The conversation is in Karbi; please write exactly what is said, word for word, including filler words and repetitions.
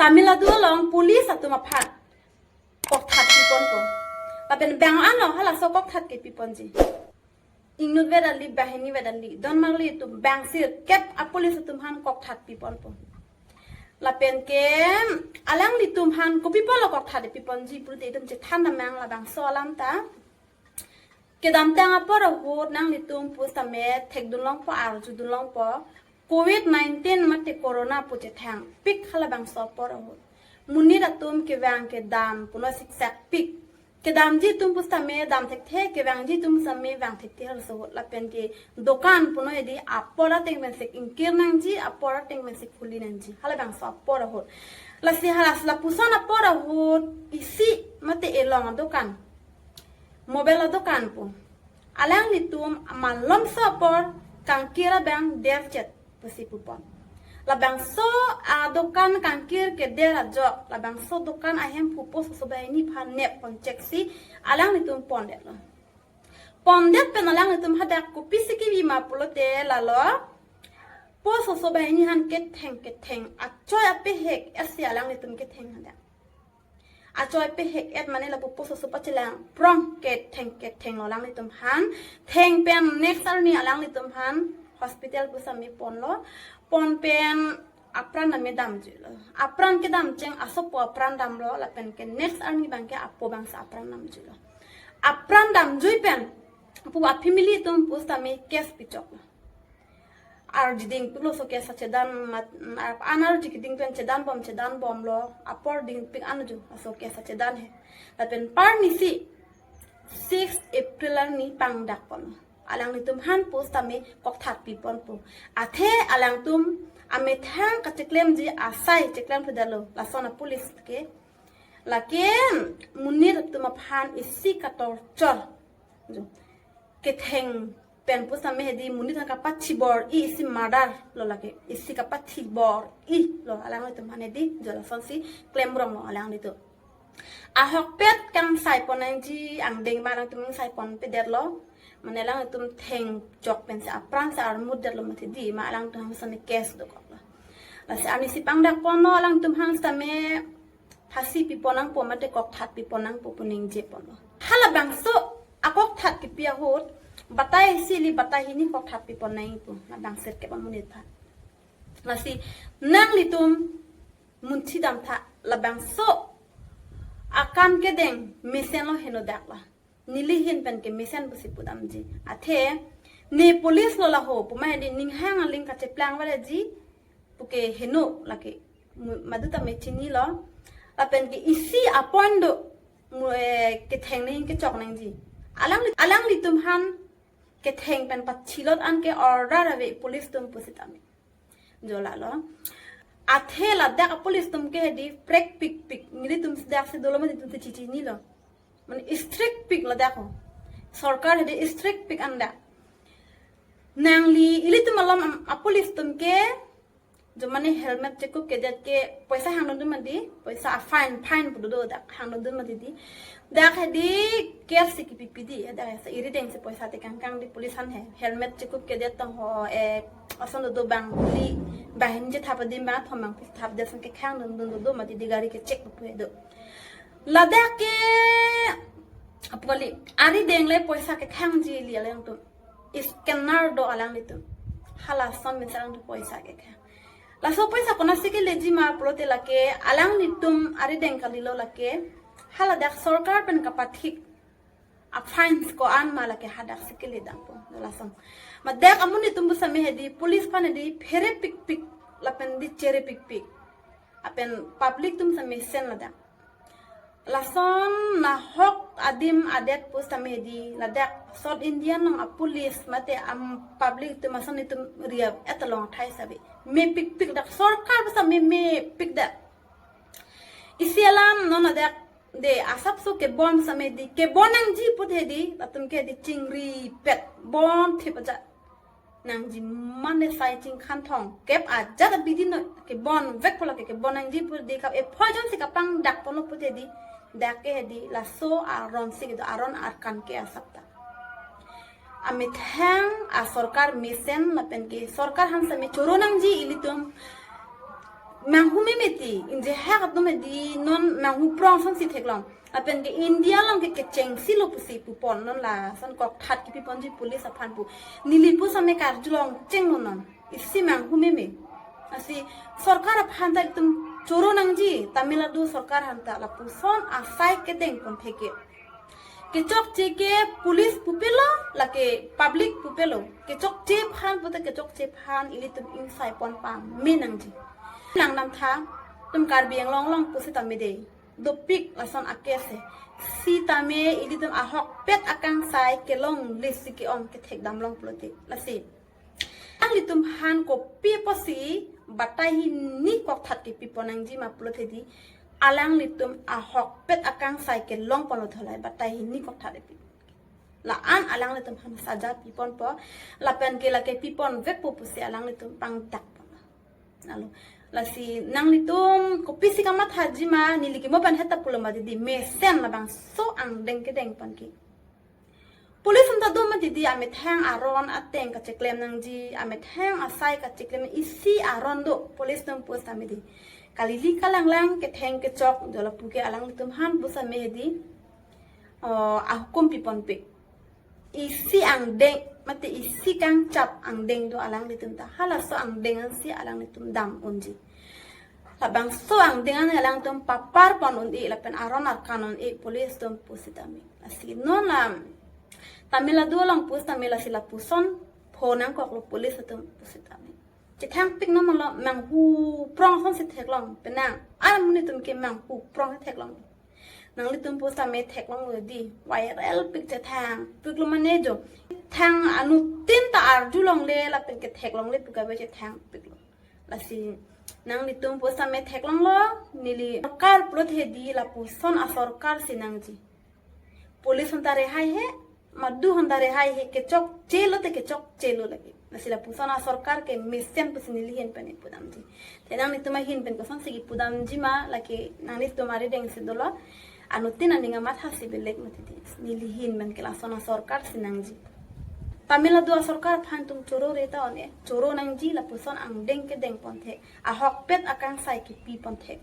Tamil Nadu along police atum aphan kokthat piponpo. Lapen bang ano halaso kokthat kepiponji. Ingnut vet ali, banghini vet ali, don marli atum bang sirkep a police atum aphan kokthat piponpo. Lapen ke alanglitum aphan kopi apotlo kokthat piponji pulote itum chethan damnang labangso alam ta. Kedamtang apor ahut nanglitum pusitame thekdun longpo, arjudun longpo. Covid nineteen mate corona pu chethangpik halabangso apor ahut. Monit atum kevang kedam puno siksak pik. Kedamji atum pusitame dam thekthe, kevangji atum pusitame vang thekthe halaso ahut. Lapen ke dokan puno edi apor ateng pensi ingkir nangji, apor ateng pensi khuli nangji. Halabangso apor ahut. Lasi halas lapuson apor ahut isi mate elong dokan, mobile dokan pu. Alanglitum malomso apor kangkir abang derchet pusi pupon. Labangso adokan kangkir keder ajok, labangso dokan ahemphu post osobanghini aphan nep pon cheksi alanglitum pondetlo. Pondet pen alanglitum hadak kopisi kebi ma pulote lalo post osobanghini aphan ketheng ketheng, achoi apehek-etsi alanglitum ketheng hadak. Achoi pehek-et mane lapu post oso pachelang prong ketheng kethenglo alanglitum aphan. Theng pen next arni alanglitum aphan hospital pusitame ponlo. Pon pen apran tame damjuilo. Apran kedam cheng asopo apran damlo, lapen ke next arni abang ke apo abangsi apran damjuilo. Apran damjui pen pu a family atum pusitame case pichoklo. Arji dingpiklo, laso case achedan mat, an arji keding pen chedan bom, chedan bomlo, apor dingpik anju laso case achedan he. Lapen arnisi six April arni pangdak pon. Alanglitum aphan pusitame kokthat piponpo. Athe alangtum amethang kacheklemji asai cheklemthudetlo lason a police ke. Lake monit atum aphan isi katorchor. Ketheng pen pusitame hedi monit aphan kapachibor-i, isi murder lo lake, isi kapachibor-ilo alanglitum aphan hedi, jo lasonsi klemronglo alanglitum. Ahokpet kangsai pon nangji angdeng ma alangtum kangsai ponpedetlo. Mane alangtum thengchok pensi apransi armutdetlo mati di ma alangtum aphan sitame case dokoklo. Lasi arnisi pangdak ponlo alangtum aphan sitame phasi pipon nangpo mate kokthat pipon nangpo pu ningje ponlo. Halabangso akokthat kepi ahut batai isi ili batai hini kokthat pipon nangpo, labang sirkep amonit aphan. Lasi nanglitum munthi damtha, labangso akam kedeng mesenlo heno daklo. Neli ahin pen kemesen pusi pudamji. Athe ne police lo laho puma hedi ninghang aling kacheplang valeji puke heno lake. Mu-, madutame chinilo. Lapen ke isi apon do mu, eh, ketheng nangji, kechok nangji. Alang, alanglitum aphan ketheng pen pachilot anke order ave police atum pusitame. Jo lalo. Athe ladak a police atum ke hedi prekpikpik. Nelitum daksi dolo mati itum chichinilo. Mane strict pik ladak ho. Sorkar hedi strict pik an dak. Nangli ilitum alom a police atum ke jo mane helmet chekup kedet ke poisa hangdundun mati, poisa a fine, fine pu dodo dak hangdundun mati di. Dak hedi case si kipipi di, dak asa iri dengsi poisa tekangkang di police aphan he. Helmet chekup kedet tong ho, eh, ason dodo bang li, bang hini chethap adim bang thom bang pithap det ason kekhangdundun dodo mati di gari ke check pu he do. Ladak ke apot kali, ari deng le poisa kekhangji ili alangtum. Scanner do alanglitum. Halason pensi alangtum poisa kekhang. Laso poisa konatsi keleji ma pulote lake alanglitum ari deng kalilo lake. Haladak sorkar pen kapathik a fines ko-an ma lake hadaksi kele dampo. Lason. Ma dak amonit atum pusitame hedi police aphan hedi pherepikpik lapen di cherepikpik. Lapen public atum sitame mesen ladak. Lason nahok adim adet pusitame hedi ladak South India along a police mate a public atum ason itum riap etalong thai sabi. Mepikpik dak sorkar pusitame mepik dak. Isi alam non ladak de asapso kebon sitame di kebon nangji pute hedi latum ke di chingripet bonthip ajat. Nangji mane sai chingkhan thongkep ajat abidi no kebon vekpo lake kebon nangji pute di kap e poison si kapangdak ponlo pute di dak ke hedi laso aron si kedo aron arkan ke asap ta. Amethang a sorkar mesen lapen ke sorkar aphan sitame choro nangji ilitum Manghu meme ti, injehak atum hedi non manghu prong asonsi theklong. Lapen ke India along ke kechengsi lo pusi pupon non lason kokthat kipiponji police aphan pu. Neli pusitame karjulong chengnon non. Isi manghu meme. Lasi sorkar aphan ta itum choro nangji, Tamil Nadu sorkar aphan ta lapuson asai kedengpon thek ke. Kechokche ke police pupelo, lake public pupelo. Kechokche aphan pute kechokche aphan ilitum ingsai pon pame nangji. Nang nam tha, itum Karbi Anglong along pusitame de. Dopik lason a-case he. Sitame ilitum ahokpet akangsai kelongle si ke-ong kethek damlong pulote. Lasi alanglitum aphan kopi apotsi batai hini kokthat kepipon nangji ma pulote di, alanglitum ahokpet akangsai kelong ponlo tholai batai hini kokthat epi. La-an alanglitum aphan saja piponpo, lapen ke lake piponvekpo pusi alanglitum pangdakpon. Lalu, lasi nanglitum kopisi kamathaji ma, neli ke mo pen heta pulo mati di, mesen labangso angdeng kedengpon ke. Police atum ta do mati di, amethang aron ateng kacheklem nangji, amethang asai kacheklem isi aron do, police atum pusitame di. Kalili kalanglang ketheng kechok do lapu ke alanglitum aphan pusitame di. Oh, ahukum piponpik. Isi angdeng, mate isi kangchap angdeng do alanglitum ta. Halaso angdeng ansi alanglitum dam unji. Labangso angdeng an alanglitum papar pon un-e lapen aron arkan un-e police atum pusitame. Lasi non la Tamil Nadu along pusitame lasi lapuson pho nangkoklo police atum pusitame. Chethangpik non manglo, manghu prong asonsi theklong penang. Amonit atum ke manghu prong theklong. Nanglitum pusitame theklonglo di, viral pik chethangpiklo mane jo. Thang anuttin ta arjulongle lapen ke theklongle pu kave chethangpiklo. Lasi nanglitum pusitame theklonglo, neli sorkar pulote di lapuson asorkar si nangji. Police atum ta rehai he, madu atum ta rehai he, kechokche lote kechokche lo lake. Lasi lapuson asorkar ke mesen pusi neli ahin pen pudamji. Te nanglitum ahin pen kosonsi kipudamji ma, lake nanglitum arideng si dolo. Anuttin aning amatha si belek mati di. Neli ahin pen ke lason asorkar si nangji. Tamil Nadu asorkar aphan itum choro re ta un-e, choro nangji lapuson angdeng kedengpon thek. Ahokpet akangsai kepipon thek.